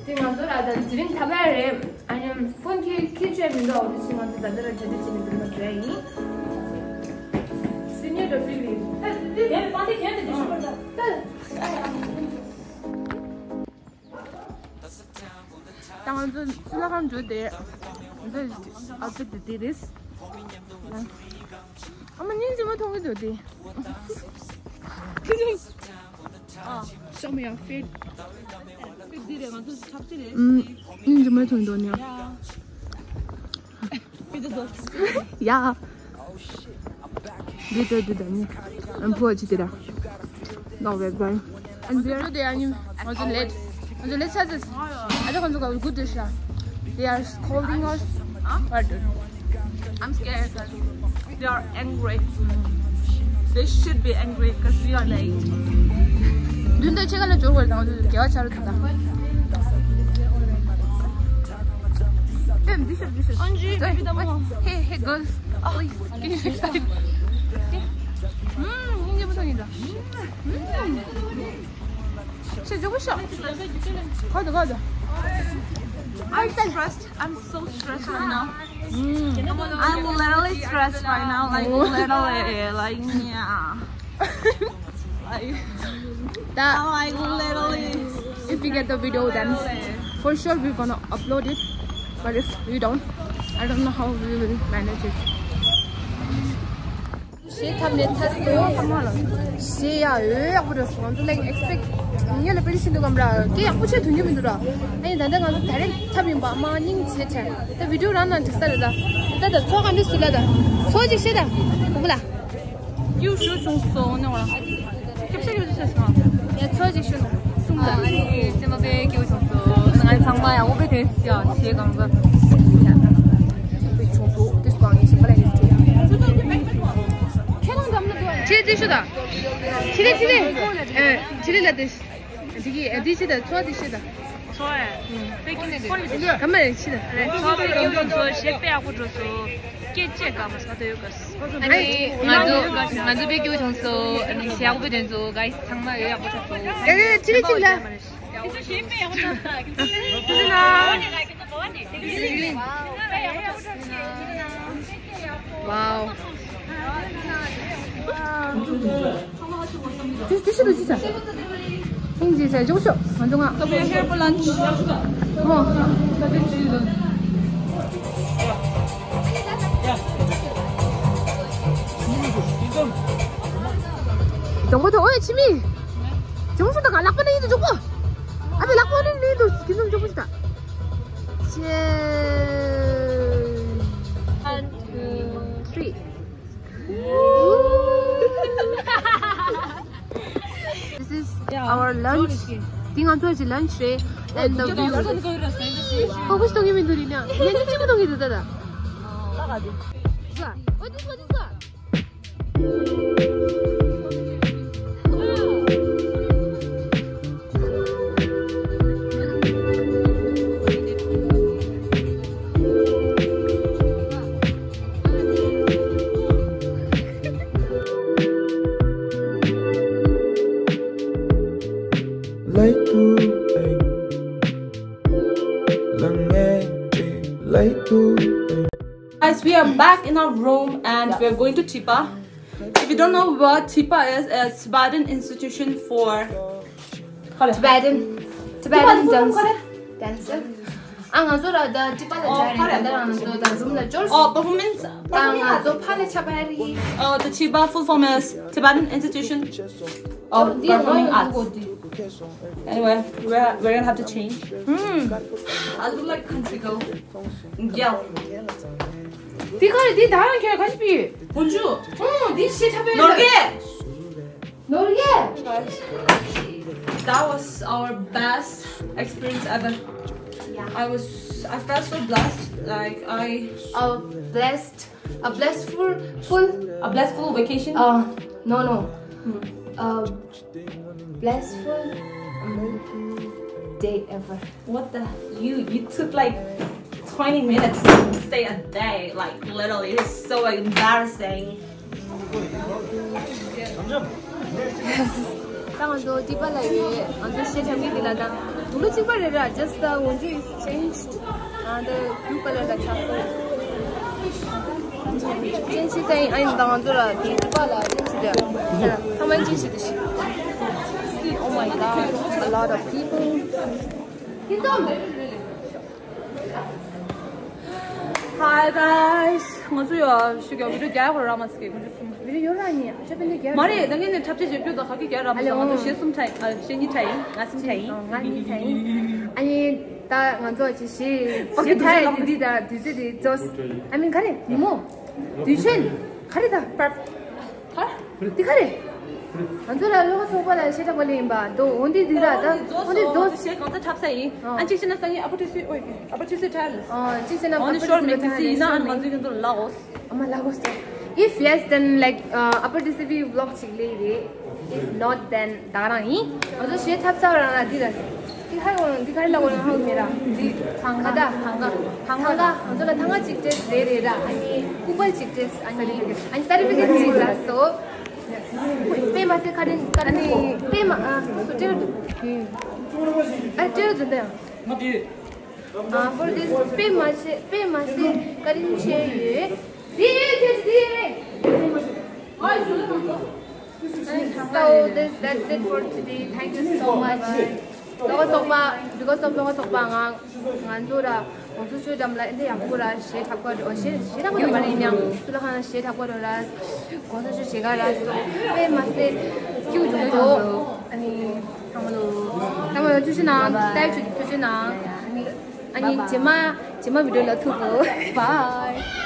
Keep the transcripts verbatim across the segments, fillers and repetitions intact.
དེ་ང་ཚོ་ལ་ད་དེ་རིང་ཐབ་ཡ་རེད། ཨ་ནི་ཕོན་ཁྱེར་ཁྱེར་བྱས་མི་འདུག་འོ་དེ་ཕྱིན་ང་ཚོ་ད་ལྟ་ར་གྲ་སྒྲིག་བྱས་ནས་འདུག་ལ་འགྲོ་ཡ་ཡིན། སི་ནི་ཡར་ཌོ་ཕི་ལི། ད་ང་ཚོ་ཚུར་ལ་ཁང་འགྲོ་དེ། ང་ཚོ་ཨ་ཙི་དེ་དེ་རེད། ཨ་མ་སྙིང་རྗེ་མོ་མཐོང་གི་འདུག་དེ། ཨ། ཤོ་མི་ཡང་ཕིཊ། ཕིཊ་འདི་རེད། ང་ཚོ་ཚབ་ཅི་རེད། ཨུམ། ཨིན་ཇི་མ་ཐོན་དོ་ནི། ཡ། འདི་ལྟ་འདི་ལྟ་ནི། ཨམ་ཕོ་ཅི་དེ་ར། ནོ་ཝེ་བན། ཨན་ཛེ་རོ་དེ་ཨ་ནི། ང་ཚོ་ལེཊ། ང་ཚོ་ལེཊ་ཆགས་ཚར། ཨ་ཅག་ང་ཚོ་ག་གུ་དེ་ཤ། They are scolding us. But I'm scared. They are angry. They should be angry because we are late. མདུན་དུ་ཕྱེད་ཀ་ལ་འབྱོར་བར་དང་དགེ་བ་ཆ་རུ་དང་། Hey, hey, girls. Please. Can you excited? ཨུམ། སྙིང་རྗེ་མོ་ཐོག་ཡིན་ད། ཤེས་ཇོ་བོ་ཤོག་ཁོ་ད་ཁོ་ད། I'm stressed. I'm so stressed right now. I'm literally stressed right now. Like, literally, like, yeah. Like, that, like, literally. If we get the video, then for sure we're gonna upload it. But if we don't, I don't know how we will manage it. ཞེས་ཐབས་ནས་ཚར་སོང་། ཞེས་ཡ་འོས་ཡག་པོ་རེད་སོང་། ང་ཚོ་ལེགས་ཨེག་སི་པེག་ངས་ལ་པེ་རི་ཤིན་ཏུ་གམ་ར་སྐད་ཡག་པོ་བྱས་ཐོན་གྱི་མི་འདུག་ར། ཨ་ནི་ད་ལྟ་ང་ཚོ་ད་རེས་ཐབས་ཡིན་པ་མ་སྙིང་རྗེ་དྲན། ད་བི་ཌིའོ་རང་ནང་འགྲིག་ས་རེད་ད། ད་ད་ཚོགས་ག་འདྲ་སུ་ལ་ད། ཚོགས་ཅིག་བཤད་ད། གོ་བ་ལ། སྐྱིད་ཤོས་བྱུང་སོང་ནས་བ། སྐྱབས་ཤ་སྐྱབས་ཤ་སོང་། ཡ་ཚོགས་ཅིག་ཤོད་ན་གསུང་ད། ཨ་ནི་སེམས་པ་དཔེ་སྐྱིད་པོ་བྱུང་སོང་། ང་ཚང་མ་ཡག་པོ་དཔེ་དེ་ཞེས་གང་ག་ཁྱེད་ཅི་ཤོད་ད། ཁྱེད་རེ་ཁྱེད་རེ། ཨེ་ཁྱེད་རེ་ལ་དེ། འདི་གི་ཨེ་འདི་ཤེས་ད་ཚོགས་འདི་ཤེས་ད། ཚོགས་ཨེ། ཁོ་ལ་དེ་ཤེས་ད། ཚོགས་ཨེ་སྐྱིད་པོ་བྱུང་སོང་། ཞེ་དཔེ་ཡག་པོ་འགྲོ་སོང་། སྐད་ཆ་དགའ་མ་ས་དོ་ཡོད་ག་ཨ་ནི་ང་ཚོ་ང་ཚོ་དཔེ་སྐྱིད་པོ་བྱུང་སོང་། ཨ་ནི་ཞེ་ཡག་པོ་དེ་ཚོ་ག་ཚང་མ་ཡོད་ཡག་པོ་ཆགས་སོང་། ཨེ་ཁྱེད་རེ་ཁྱེད་རེ། Wow. This, this is the teacher. English is Joshua. Come here for lunch. Oh. Don't go to, oh, it's me. Joshua, the ལག་པ་ནས་ཡིན་འདུག་གོ། ཨ་ནི་ལག་པ་ནས་ཡིན་འདུག་ཁྱེད་ཚོ་མགྱོགས་པོ་ཞིག་ད། Cheers. One, two, three. This is our lunch. འདི་ང་ཚོའི་lunch རེད། And the view. ཁོ་ཁོ་ཞིག་གཏོང་གི་མི་འདུག་རེད་ན། ཡང་ཅི་ཅི་མི་གཏོང་གི་འདུག་ད་ད། What is, what is that? Guys, we are back in our room and we are going to Tipa. If you don't know what Tipa is, it's Tibetan institution for Tibetan, Tibetan dance, dancer. ཨ་ང་ཚོ་ར་ད་ཊི་པ་ལ་འབྱོར་རེད། ད་ང་ཚོ་ད་རུམ་ལ་འབྱོར། Oh, performance. ད་ང་ཚོ་ཕ་ལ་ཆ་པ་རེད། Oh, the Tipa full form is Tibetan Institution of Performing Arts. Anyway, we're, we're gonna have to change. Hmm. I look like country girl. Yeah. འདི་ག་རེད། འདི་ད་ཡང་ཁྱོད་ག་ཅི་པི། ཧོན་ཇུ། ཨོ་འདི་ཤེས་ཐབས་ཡོད། ནོར་གེ། ནོར་གེ། Guys, that was our best experience ever. Yeah. I was, I felt so blessed. Like, I A blessed, a blissful, full. A blissful vacation? Uh, no, no. Hmm. A blissful, um, day ever. What the? You, you took, like, twenty minutes to say a day. Like, literally, it's so embarrassing. ང་ཚོ་ཏི་པ་ལ་ཡོད། ང་ཚོ་ཤེས་ཐབས་ཀྱི་འདི་ལ་དང་དུང་ལོ་གཅིག་པ་རེད་ར། Just the འོན་ཇུ་is changed. And the blue color ལ་ཆགས་སོང་། change བྱས་ཨ་ཡིན་ད་ང་ཚོ་ལ་ཏི་པ་ལ་change བྱས་ཚང་མ་change བྱས། See, oh my God, a lot of people. Hi guys. ང་ཚོ་ཡོད་ཞུ་གི་བི་ཌི་ཡོ་རྒྱག་ཡག་རག་མ་སོང་། ང་ཚོ་གསུམ། བི་ཌི་ཡོ་རག་ནི་ཨ་ཅག་པན་དེ་རྒྱག་མ་རེད། ད་ངས་ནས་འཁྲབ་ཆས་བྱེད་རྒྱུ་དང་ག་གི་རྒྱག་རག་མ་སོང་། ང་ཚོ་གཞས་གསུམ་འཁྲབ་ཡིན། ཨ། གཞས་གཉིས་འཁྲབ་ཡིན། ང་གསུམ་འཁྲབ་ཡིན། ང་གཉིས་འཁྲབ་ཡིན། ཨ་ནི་ད་ང་ཚོ་ཅི་གཞས་གཞས་འཁྲབ་ཡིན་དེ་དུས་ད་དུས་ཚོད་དེ་རྫོགས། I mean ག་རེ་ཉིན་མོ་དུས་ཆེན་ག་རེ་ད་པར། འདི་ག་རེད། ང་ཚོ་ལ་བློ་ཁ་ཚོགས་པ་ལ་ཤེས་ཐབས་པ་ལེན་པ་དོ་འོན་ཏེ་འདི་ར་ད་འོན་ཏེ་རྫོགས། ཤེས་གང་ཚ་འཁྲབ་ས་ཡིན། ཨ་གཅིག་བྱས་ན་སང་ཉིན་ཨ་པ་ཏི་སི་ཨོ་ཨ་པ་ཏི་སི་ཐལ། ཨ་གཅིག་བྱས་ན་ཨ་ནི་ཤོར་མེད་ཏི་སི་ཡིན་ན་ཨ་ནི་ང་ཚོའི་ཁྱོད་ཚོ་ལ་ལག་འོ། ཨ་མ་ལག་འོ་ཟེར། If yes then like ཨ་པ་ཏི་སི་བི་ཝི་ལོག་ཅིག་ལེ་རེད། If not then ད་ག་རང་ཡིན། ང་ཚོ་ཤེས་ཐབས་ཚ་རང་ལ་འདི་ར། འདི་ག་རེ་ལབ་དགོས་རེད་ཧ་གོ་མེད་ར། འདི་ཐང་ག་ད་ཐང་ག་ཐང་ག་ང་ཚོ་ལ་ཐང་ག་གཅིག་སྤྲད་རེད་རེད་ར། ཨ་ནི་ཀུ་པལ་གཅིག་སྤྲད། ཨ་ནི་ཨ་ནི་སར་ཊི་ཕི་ཀེཊ་གཅིག་རག་སོང་། དཔེ་མ་སྲིད་ཁ་རིན་ཁ་རིན་དཔེ་མ་ཨ་སུ་སྤྲད་འདུག་ཨ་སྤྲད་འདུག་འདི་ཡང་། ཨ་for this དཔེ་མ་སྲིད་དཔེ་མ་སྲིད་ཁ་རིན་ཆེ་ཡོད། དེ་ཡོད་དེ་དེ། So this, that's it for today. Thank you so much. ལོ་ག་ཚོགས་པ། Because of ལོ་ག་ཚོགས་པ་ང་ང་ཚོ་ར་ང་ཚོ་ཆོས་འགྲམ་ལ་ཨེ་འདྲ་ཡག་པོ་ར་གཞས་འཁྲབ་ག་འགྲོ། གཞས་གཞས་འཁྲབ་ག་འགྲོ་མ་རེད། ཡང་ཚུར་ལ་ཁང་གཞས་འཁྲབ་ག་འགྲོ་ར། གོང་ས་མཆོག་མཇལ་ག་ར་སོང་། དཔེ་མ་སྲིད་སྐྱིད་པོ་བྱུང་སོང་། ཨ་ནི་ཚང་མ་ལོ་ཚང་མ་ལོ་ཐུགས་རྗེ་གནང་། ལྟ་བའི་ཆེད་དུ་ཐུགས་རྗེ་གནང་། ཨ་ནི་ཨ་ནི་རྗེས་མ་རྗེས་མ་བི་ཌི་ཡོ་ལ་ཐུག་གོ། Bye.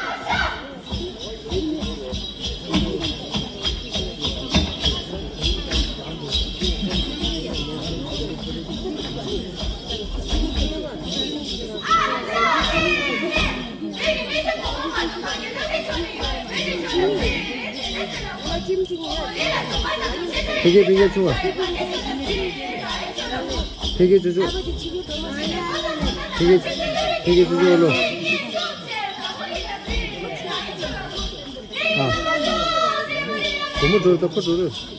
ཕ་གི་ཕ་གི་ཆུང་བ། ཕ་གི་ཆུང་ཆུང་། ཕ་གི་ཕ་གི་ཆུང་ཆུང་ལོ། ཨ། བུ་མོ་འགྲོ་རེད་ད་ཁོ་འགྲོ་རེད།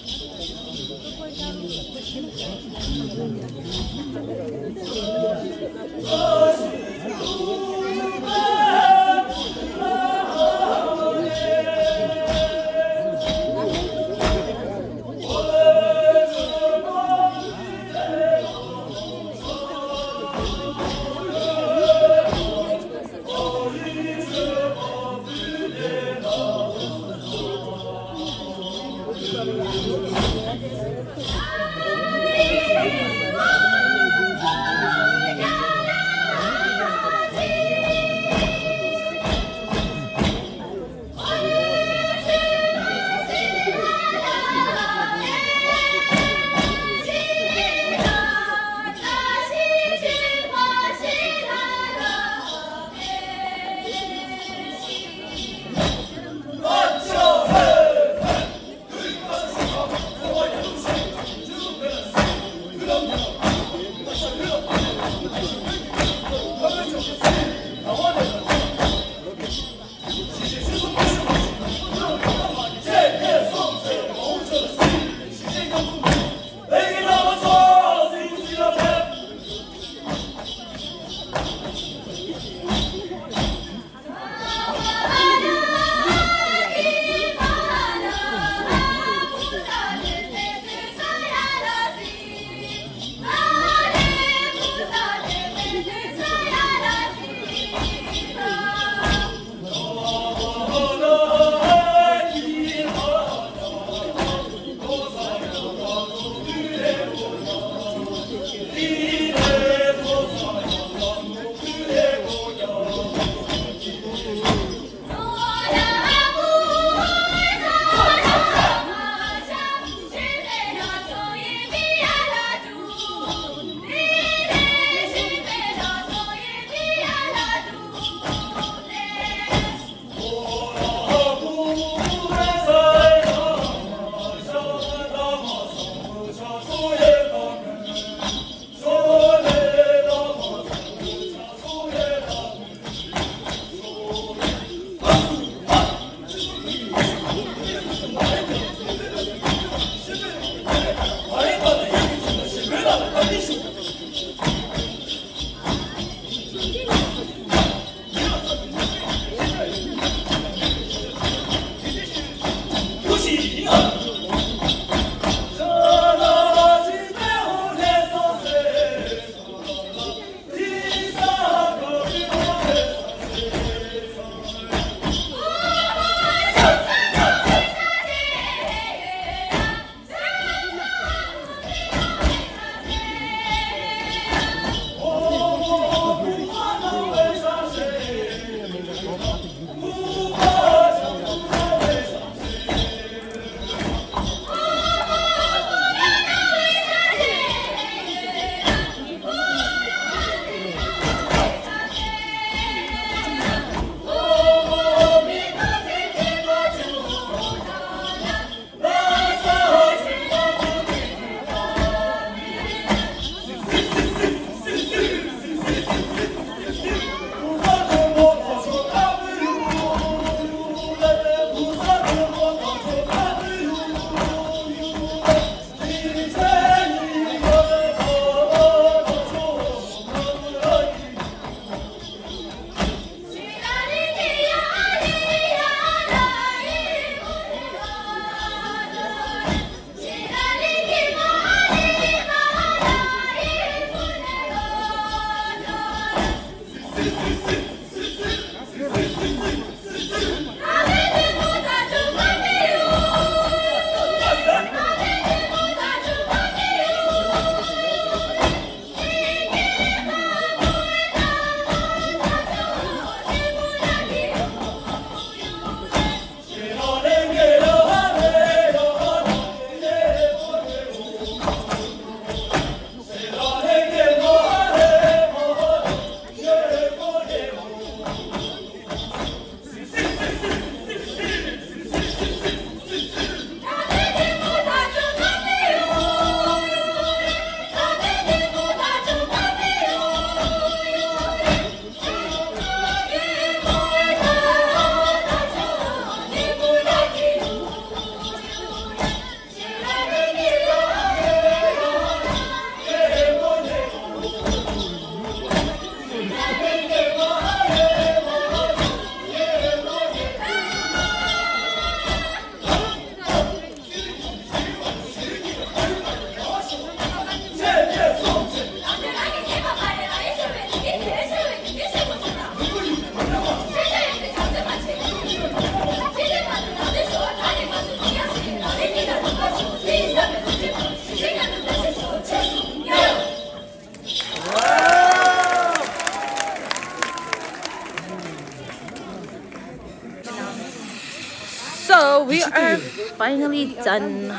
So we are finally done.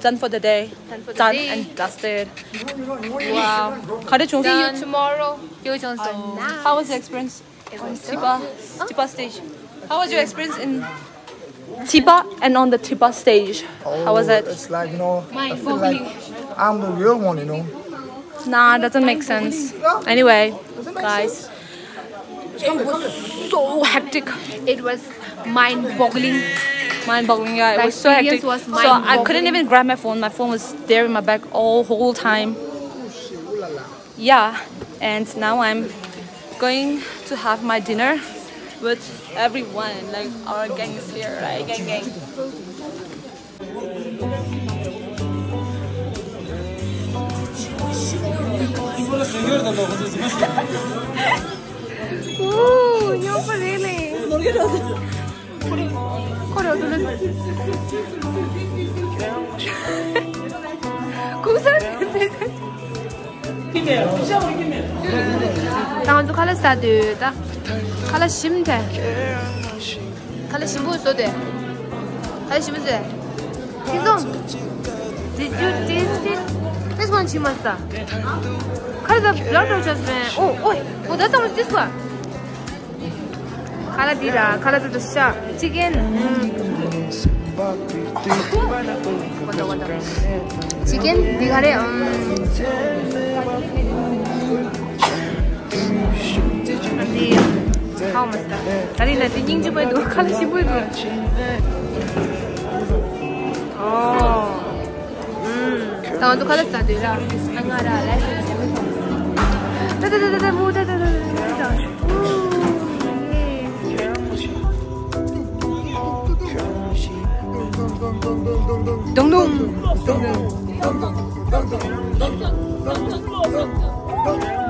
Done for the day. Done for the Done day. And dusted. Wow. ག་འདྲ་བྱུང་། See you tomorrow. How was your experience on Tipa, Tipa stage? How was your experience in Tipa and on the Tipa stage? How was it? It's like, you know, I feel like I'm the real one, you know. Nah, doesn't make sense. Anyway, guys, it was so hectic. It was mind-boggling. Mind-boggling, yeah. It was so hectic. So I couldn't even grab my phone. My phone was there in my bag all whole time. Yeah, and now I'm going to have my dinner with everyone, like our gang is here, right? Gang, gang. Ooh, you're really. ད་ང་ཚོ་ཁ་ལག་ཟ་དུས་ད་ཁ་ལག་ཞིམ་ཐལ། ཁ་ལག་ཞིམ་པོ་བཟོ་དེ། ཁ་ལག་ཞིམ་པོ་བཟོས། Did you taste it? This one ཞིམ་མ་ཟ། ཁ་ལག་ཟ་ལ་འགྲོ་ཆོག་སོང་། Oh, oh, oh, that's not this one. ཁ་ལག་འདི་ར་ཁ་ལག་ཏུ་ཤ་ཅི་ཀན། ཅི་ཀན་འདི་ག་རེ། ཨམ། འདི་ཧའོ་མ་སི་ད། ད་རིང་ན་འདི་སྙིང་རྗེ་པོ་འདུག་ཁ་ལག་ཞིམ་པོ་འདུག་ཨོ། ད་ང་ཚོ་ཁ་ལག་ཟ་དུས་ར། ཨ་ང་ར་ལ་ད་ད་ད་ད་ད་མུ་ད་ད་ད་ད་ད། ཨུ། དུང་དུང་། དུང་དུང་།